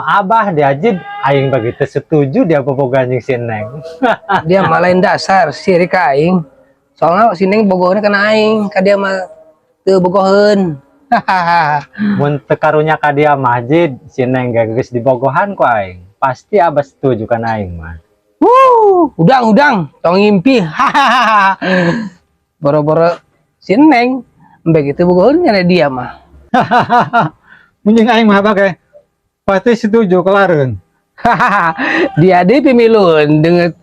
Abah dia, Jid, aing begitu setuju dia bobogohan jeung si Neng. Dia mah lain dasar sirik ka aing. Soalnya si Neng bogohna kana aing, ka dia mah teu bogoheun. Mun teu karunya ka dia mah, Jid, si Neng ge geus dibogohan ku aing. Pasti Abah setuju kan aing mah. Wuh, udang udang, tong ngimpi. Boro-boro si Neng, begitu bogoheun kana dia mah. Mun jeung aing mah Abah ge pasti setuju kelareun. Dia deui pimilun dengan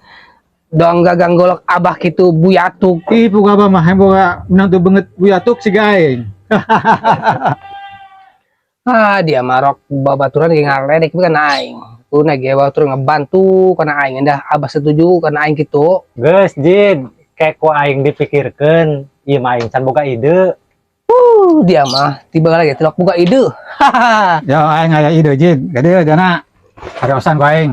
doang gagang golok abah kitu buyatuk. Ih, puga abah mah hayang boga menantu beungeut buyatuk siga aing. Ah, dia marok babaturan ge ngaledek kana aing. Kuna ge batur ngebantu kana aing, dah abah setuju kana aing kitu. Geus, Jid, kayak ku aing dipikirkeun, ieu mah aing can boga ide. Dia mah tiba lagi tilok buka ide. Ya aing aya ide, Jid. Gede jana. Hariosan ku aing.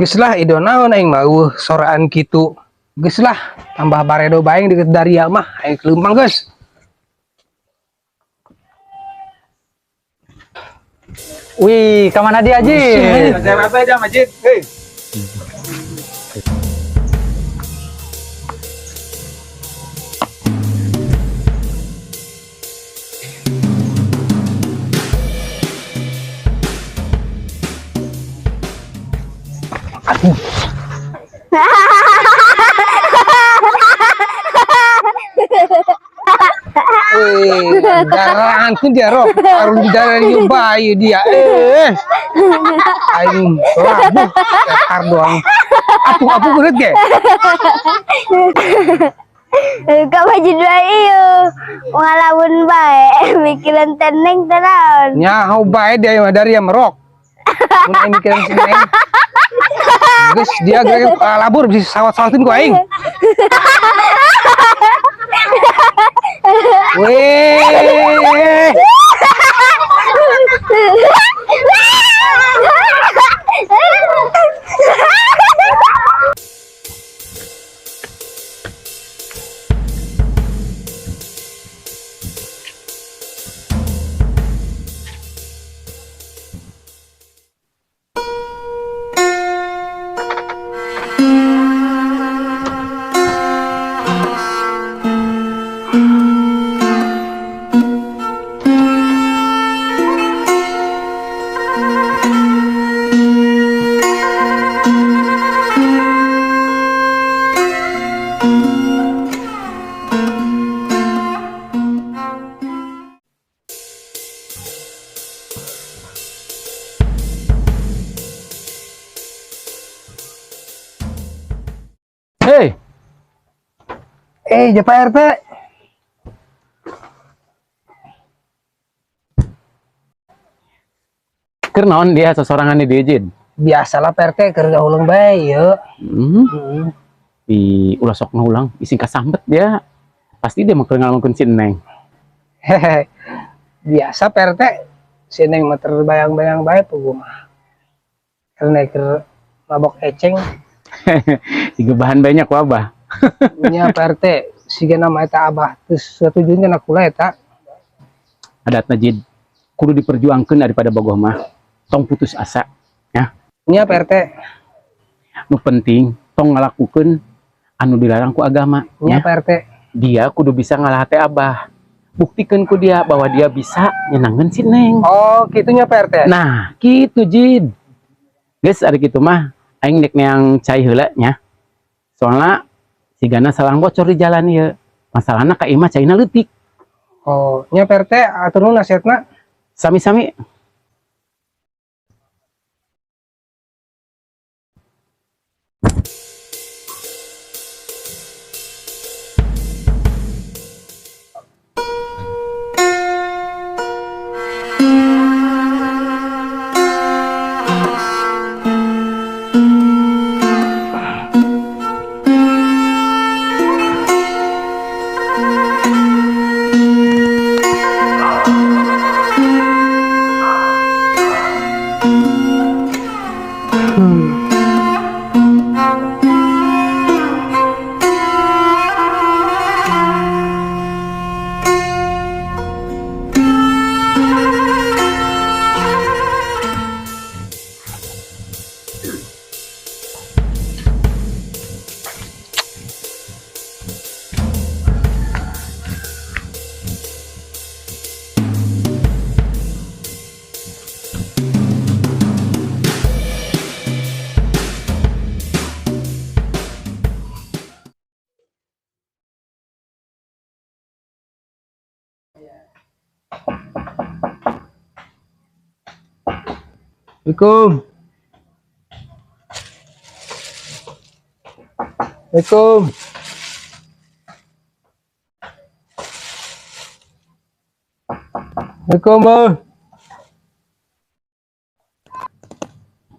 Geus lah ide naon aing mah eueuh soraan kitu. Geus lah tambah baredo bae deket daria mah aing kelempang geus. Wih, ka mana dia, Jid? Jangan apa aja, Majid. Hei. Aduh. Wih, darahan pun dia roh, harus darah dia bayi dia. Aing labuh, tekar doang. Apung-apung bener ge. Kak baju dua iyo, ngalamun bae, mikiran teneng tenaon. Nyaho bae dia mah dari yang merok. Mun aing mikiran si Neng. Geus dia geus labur bisa sawat-sawatin ku aing. Weh. Hei. Japa RT. Keur naon dia sesorangan di dieu, Jid? Biasalah Pak RT keur ngahuleng bae ieu. Di ulah sok ngulang, ising kasambet dia. Pasti dia mah keur ngalamunkeun si Neng. Hehehe. Biasa Pak RT, si Neng mah terbayang-bayang bae puguh mah. Karena keur mabok eceng. Siga bahan banyak wabah. Nya Pak RT, siga nama eta abah terus setuju nya kula eta. Adatna Jid, kudu diperjuangkeun daripada bogoh mah. Tong putus asa, ya. Nya Pak RT. Nu penting tong ngalakukeun anu dilarang ku agama, Nya ya. Pak RT. Dia kudu bisa ngalah hate abah. Buktikeun ku dia bahwa dia bisa nyenangkeun si Neng. Oh, kitunya Pak RT. Nah, kitu Jid. Geus ari kitu mah aing nek neang cai heula nya. Soalna sigana salang bocor di jalan ieu. Masalahna ka imah caina leutik. Oh, nya Pak RT atur nuhun nasihatna. Sami-sami. Assalamualaikum. Assalamualaikum. Assalamualaikum, Bah.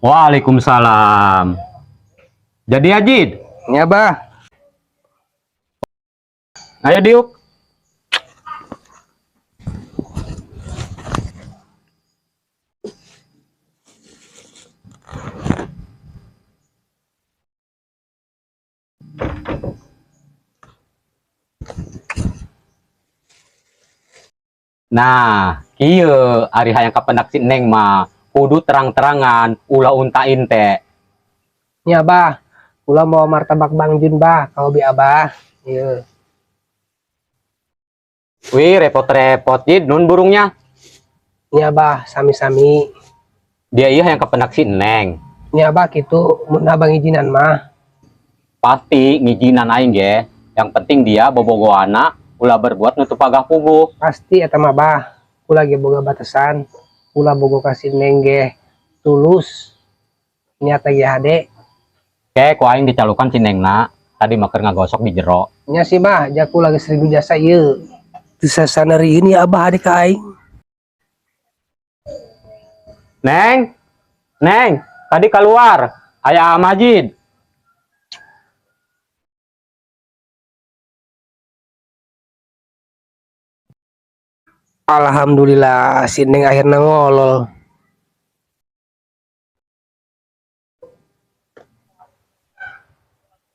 Waalaikumsalam. Jadi Ajid, Ya, Bah. Ayo diuk. Nah, kieu ari hayang kapendak si Neng mah kudu terang-terangan ulah unta inte. Ya, Bah. Kula mau martabak Bang Jun, Bah. Kau bi Abah. Iya. Wih, repot-repot Jid, nun burungnya. Ya, Bah, sami-sami. Dia iya hayang kapendak si Neng. Ya, Bah, gitu mun abang izinan mah. Pasti ngijinan aing ge. Yang penting dia bobogohana ulah berbuat nutup pagah puguh. Pasti eta mah, Bah. Kula ge boga batasan. Kula bogo ka si Neng ge tulus. Niat ge hade. Oke, ku aing dicalukan si Nengna. Tadi mah keur ngagosok di jero. Nya sih, Bah, ja kula ge 1000 jasa ieu. Teu sasanarieun ya Abah hade ka aing. Neng, Neng, tadi keluar. Aya Majid. Alhamdulillah, si Neng akhirnya ngolol.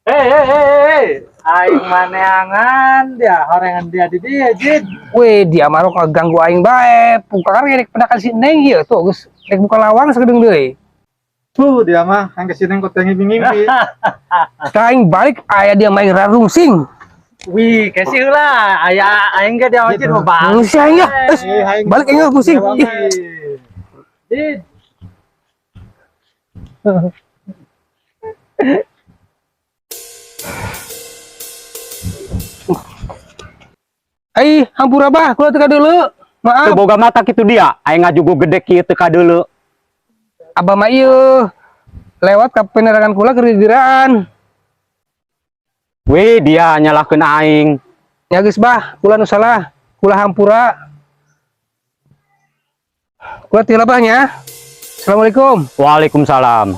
Hei, hei, hei, hei. Aing maneangan dia, horengan dia di dia, Jid. Weh, dia mah rok ngaganggu aing bae. Pungkakan rek pendakan si Neng ieu tuh geus rek buka lawang sakedeung deui. Tuh dia mah, yang kesini kok ngimpi-ngimpi. Tah aing balik aya dia main rarungsing. Wih, kasih lah. Aya aing ge dia Jid mau bang. Si aing ya. Geus, Eh, aing balik aing pusing. Ih. Jid. Ai, hampura Bah, kula teu kadeuleu. Maaf. Teu boga mata kitu dia. Aing ngajugo gede kieu teu kadeuleu. Abah mah ieu lewat ka penerangan kula keur digiraan. Wih, dia nyalahkeun aing. Ya geus Bah, kula nu salah. Kula hampura. Kula teu Bah nya. Assalamualaikum. Waalaikumsalam.